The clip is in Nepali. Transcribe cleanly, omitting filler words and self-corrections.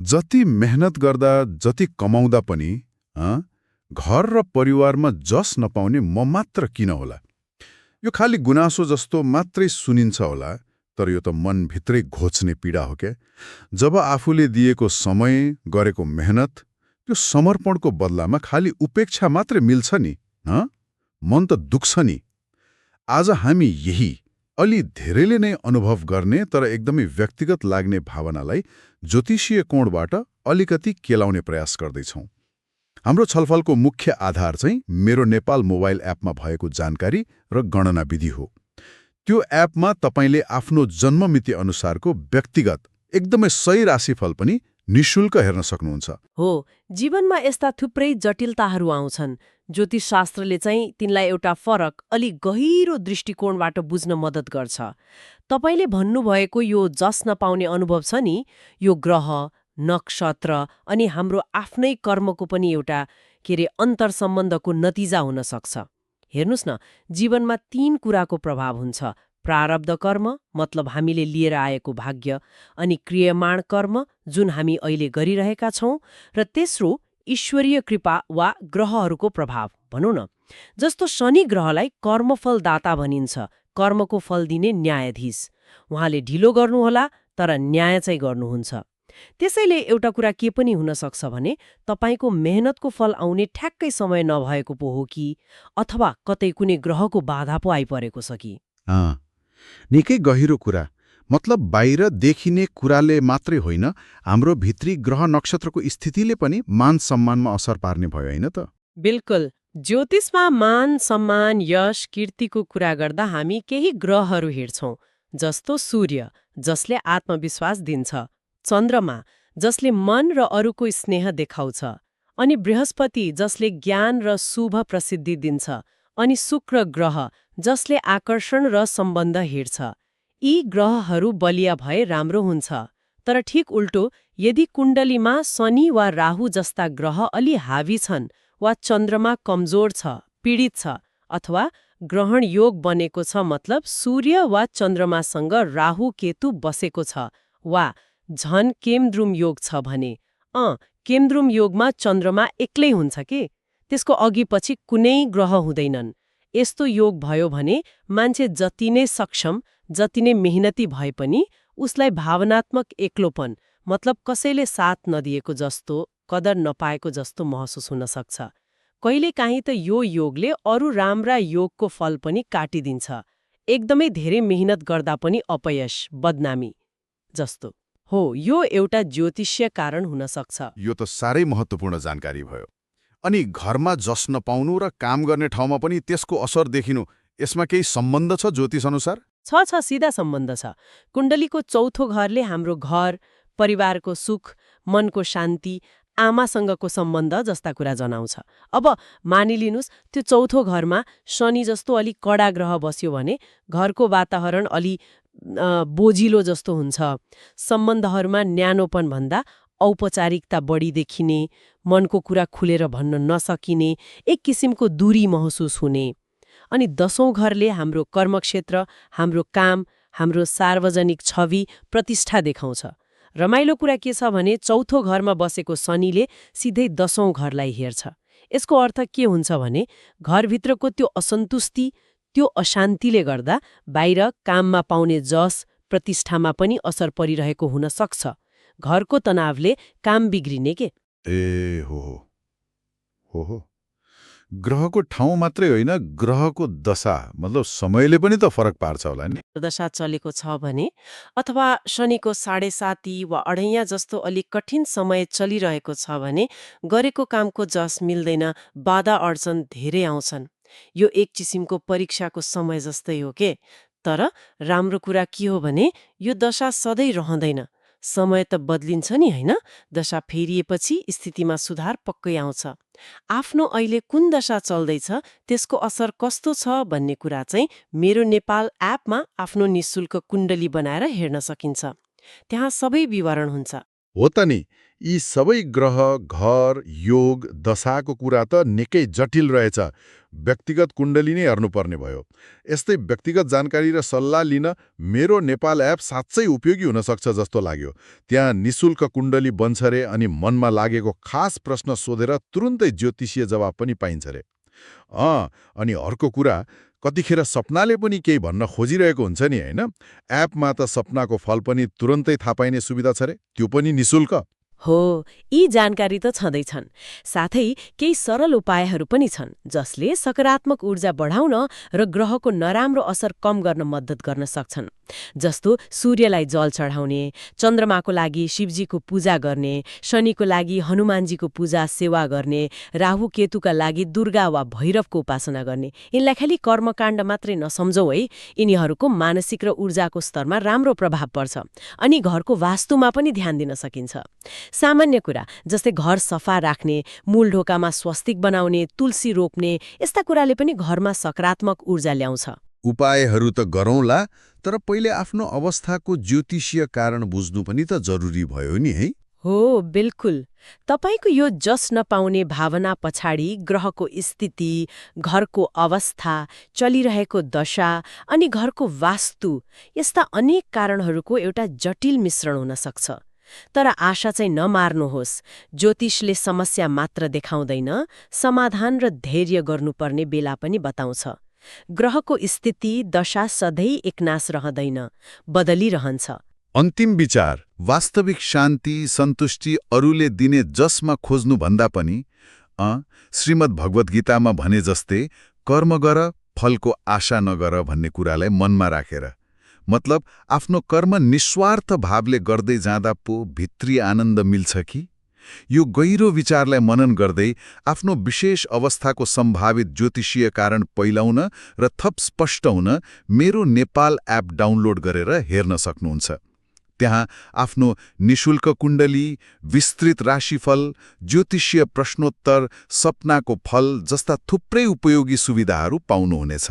जति मेहनत गर्दा जति कमाउँदा पनि घर र परिवारमा जस नपाउने म मात्र किन होला? यो खाली गुनासो जस्तो मात्रै सुनिन्छ होला, तर यो त मनभित्रै घोच्ने पीडा हो क्या। जब आफूले दिएको समय, गरेको मेहनत, त्यो समर्पणको बदलामा खाली उपेक्षा मात्रै मिल्छ नि, मन त दुख्छ नि। आज हामी यही अलि धेरैले नै अनुभव गर्ने तर एकदमै व्यक्तिगत लाग्ने भावनालाई ज्योतिषीय कोणबाट अलिकति केलाउने प्रयास गर्दैछौँ। हाम्रो छलफलको मुख्य आधार चाहिँ मेरो नेपाल मोबाइल एपमा भएको जानकारी र गणना विधि हो। त्यो एपमा तपाईँले आफ्नो जन्ममिति अनुसारको व्यक्तिगत एकदमै सही राशिफल पनि निशुल्क हेर्न सक्नुहुन्छ। हो, जीवनमा यस्ता थुप्रै जटिलताहरू आउँछन्। ज्योतिषशास्त्रले चाहिँ तिनलाई एउटा फरक, अलि गहिरो दृष्टिकोणबाट बुझ्न मद्दत गर्छ। तपाईँले भन्नुभएको यो जस नपाउने अनुभव छ नि, यो ग्रह, नक्षत्र अनि हाम्रो आफ्नै कर्मको पनि एउटा अन्तर्सम्बन्धको नतिजा हुन सक्छ। हेर्नुस् न, जीवनमा 3 कुराको प्रभाव हुन्छ। प्रारब्ध कर्म, मतलब हामीले लिएर आएको भाग्य, अनि क्रियमाण कर्म, जुन हामी अहिले गरिरहेका छौं, र तेस्रो ईश्वरीय कृपा वा ग्रहहरूको प्रभाव भनौँ न। जस्तो शनि ग्रहलाई कर्मफलदाता भनिन्छ, कर्मको फल दिने न्यायाधीश। उहाँले ढिलो गर्नुहोला, तर न्याय चाहिँ गर्नुहुन्छ। त्यसैले एउटा कुरा के पनि हुन सक्छ भने तपाईको मेहनतको फल आउने ठ्याक्कै समय नभएको पो हो कि, अथवा कतै कुनै ग्रहको बाधा पो आइपरेको छ कि। निकै गहिरो कुरा। मतलब बाहिर देखिने कुराले मात्रै होइन, हाम्रो भित्री ग्रह नक्षत्रको स्थितिले पनि मान सम्मानमा असर पार्ने भयो, होइन त? बिल्कुल। ज्योतिषमा मान सम्मान, यश, कीर्तिको कुरा गर्दा हामी केही ग्रहहरू हेर्छौं, जस्तो सूर्य, जसले आत्मविश्वास दिन्छ, चन्द्रमा, जसले मन र अरूको स्नेह देखाउँछ, अनि बृहस्पति, जसले ज्ञान र शुभ प्रसिद्धि दिन्छ, अनि शुक्र ग्रह, जसले आकर्षण र सम्बन्ध हेर्छ। यी ग्रहहरू बलिया भए राम्रो हुन्छ। तर ठिक उल्टो, यदि कुण्डलीमा शनि वा राहु जस्ता ग्रह अलि हावी छन्, वा चन्द्रमा कमजोर छ, पीडित छ, अथवा ग्रहण योग बनेको छ, मतलब सूर्य वा चन्द्रमासँग राहु केतु बसेको छ, वा झन केमद्रुम योग छ भने, केमद्रुम योगमा चन्द्रमा एक्लै हुन्छ के, त्यसको अघि पछि कुनै ग्रह हुँदैनन्। यस्तो योग भयो भने मान्छे जति नै सक्षम, जति नै मेहनती भए पनि उसलाई भावनात्मक एक्लोपन, मतलब कसैले साथ नदिएको जस्तो, कदर नपाएको जस्तो महसुस हुन सक्छ। कहिलेकाहीँ त यो योगले अरू राम्रा योगको फल पनि काटिदिन्छ। एकदमै धेरै मेहनत गर्दा पनि अपयश, बदनामी जस्तो। हो, यो एउटा ज्योतिषीय कारण हुन सक्छ। यो त साह्रै महत्त्वपूर्ण जानकारी भयो। अनि घरमा जस नपाउनु र काम गर्ने ठाउँमा पनि त्यसको असर देखिनु, यसमा केही सम्बन्ध छ ज्योतिष अनुसार? छ, सिधा सम्बन्ध छ। कुण्डलीको चौथो घरले हाम्रो घर, परिवारको सुख, मनको शान्ति, आमासँगको सम्बन्ध जस्ता कुरा जनाउँछ। अब मानिलिनुस् त्यो चौथो घरमा शनि जस्तो अलि कडा ग्रह बस्यो भने घरको वातावरण अलि बोझिलो जस्तो हुन्छ। सम्बन्धहरूमा न्यानोपन भन्दा औपचारिकता बढी देखिने, मनको कुरा खुलेर भन्न नसकिने, एक किसिमको दूरी महसुस हुने। अनि 10औं घरले हाम्रो कर्मक्षेत्र, हाम्रो काम, हाम्रो सार्वजनिक छवि, प्रतिष्ठा देखाउँछ। रमाइलो कुरा के छ भने चौथो घरमा बसेको शनिले सिधै 10औं घरलाई हेर्छ। यसको अर्थ के हुन्छ भने घरभित्रको त्यो असन्तुष्टि, त्यो अशान्तिले गर्दा बाहिर काममा पाउने जस, प्रतिष्ठामा पनि असर परिरहेको हुन सक्छ। घरको तनावले काम बिग्रिने के। हो। ग्रहको ठाउँ मात्रै होइन, ग्रहको दशा, मतलब समयले पनि त फरक पार्छ होला नि। दशा चलेको छ भने, अथवा शनिको 7.5 वा 2.5 जस्तो अलिक कठिन समय चलिरहेको छ भने गरेको कामको जस मिल्दैन, बाधा अड्चन धेरै आउँछन्। यो एक किसिमको परीक्षाको समय जस्तै हो के। तर राम्रो कुरा के हो भने यो दशा सधैँ रहँदैन। समय त बदलिन्छ नि, होइन? दशा फेरिएपछि स्थितिमा सुधार पक्कै आउँछ। आफ्नो अहिले कुन दशा चल्दैछ, त्यसको असर कस्तो छ भन्ने कुरा चाहिँ मेरो नेपाल एपमा आफ्नो निशुल्क कुण्डली बनाएर हेर्न सकिन्छ। त्यहाँ सबै विवरण हुन्छ। हो त नि, यी सबै ग्रह, घर, योग, दशाको कुरा त निकै जटिल रहेछ। व्यक्तिगत कुण्डली नै हेर्नुपर्ने भयो। यस्तै व्यक्तिगत जानकारी र सल्लाह लिन मेरो नेपाल एप साँच्चै उपयोगी हुन सक्छ जस्तो लाग्यो। त्यहाँ निशुल्क कुण्डली बन्छ रे अनि मनमा लागेको खास प्रश्न सोधेर तुरुन्तै ज्योतिषीय जवाब पनि पाइन्छ रे। अनि अर्को कुरा, कतिखेर सपनाले पनि केही भन्न खोजिरहेको हुन्छ नि, होइन? एपमा त सपनाको फल पनि तुरन्तै थाहा पाइने सुविधा छ रे, त्यो पनि निशुल्क। हो, यी जानकारी त छँदैछन्। साथै केही सरल उपायहरू पनि छन् जसले सकारात्मक ऊर्जा बढाउन र ग्रहको नराम्रो असर कम गर्न मद्दत गर्न सक्छन्। जस्तो सूर्यलाई जल चढाउने, चन्द्रमाको लागि शिवजीको पूजा गर्ने, शनिको लागि हनुमानजीको पूजा सेवा गर्ने, राहु केतुका लागि दुर्गा वा भैरवको उपासना गर्ने। यिनलाई खालि कर्मकाण्ड मात्रै नसम्झौ है, यिनीहरूको मानसिक र ऊर्जाको स्तरमा राम्रो प्रभाव पर्छ। अनि घरको वास्तुमा पनि ध्यान दिन सकिन्छ। सामान्य कुरा जस्तै घर सफा राख्ने, मूल ढोकामा स्वस्तिक बनाउने, तुलसी रोप्ने, यस्ता कुराले पनि घरमा सकारात्मक ऊर्जा ल्याउँछ। उपायहरू त गरौँला, तर पहिले आफ्नो अवस्थाको ज्योतिषीय कारण बुझ्नु पनि त जरुरी भयो नि है? हो, बिल्कुल। तपाईको यो जस नपाउने भावना पछाडि ग्रहको स्थिति, घरको अवस्था, चलिरहेको दशा अनि घरको वास्तु, यस्ता अनेक कारणहरूको एउटा जटिल मिश्रण हुन सक्छ। तर आशा चाहिँ नमार्नुहोस्। ज्योतिषले समस्या मात्र देखाउँदैन, समाधान र धैर्य गर्नुपर्ने बेला पनि बताउँछ। ग्रहको स्थिति, दशा सधैँ एकनास रहँदैन, बदलिरहन्छ। अन्तिम विचार, वास्तविक शान्ति, सन्तुष्टि अरूले दिने जसमा खोज्नुभन्दा पनि श्रीमद् भगवद् गीतामा भने जस्तै कर्म गर, फलको आशा नगर भन्ने कुरालाई मनमा राखेर, मतलब आफ्नो कर्म निस्वार्थ भावले गर्दै जाँदा पो भित्री आनन्द मिल्छ कि? यो गहिरो विचारलाई मनन गर्दै आफ्नो विशेष अवस्थाको सम्भावित ज्योतिषीय कारण पहिलाउन र थप स्पष्ट हुन मेरो नेपाल एप डाउनलोड गरेर हेर्न सक्नुहुन्छ। त्यहाँ आफ्नो निशुल्क कुण्डली, विस्तृत राशिफल, ज्योतिषीय प्रश्नोत्तर, सपनाको फल जस्ता थुप्रै उपयोगी सुविधाहरू पाउनुहुनेछ।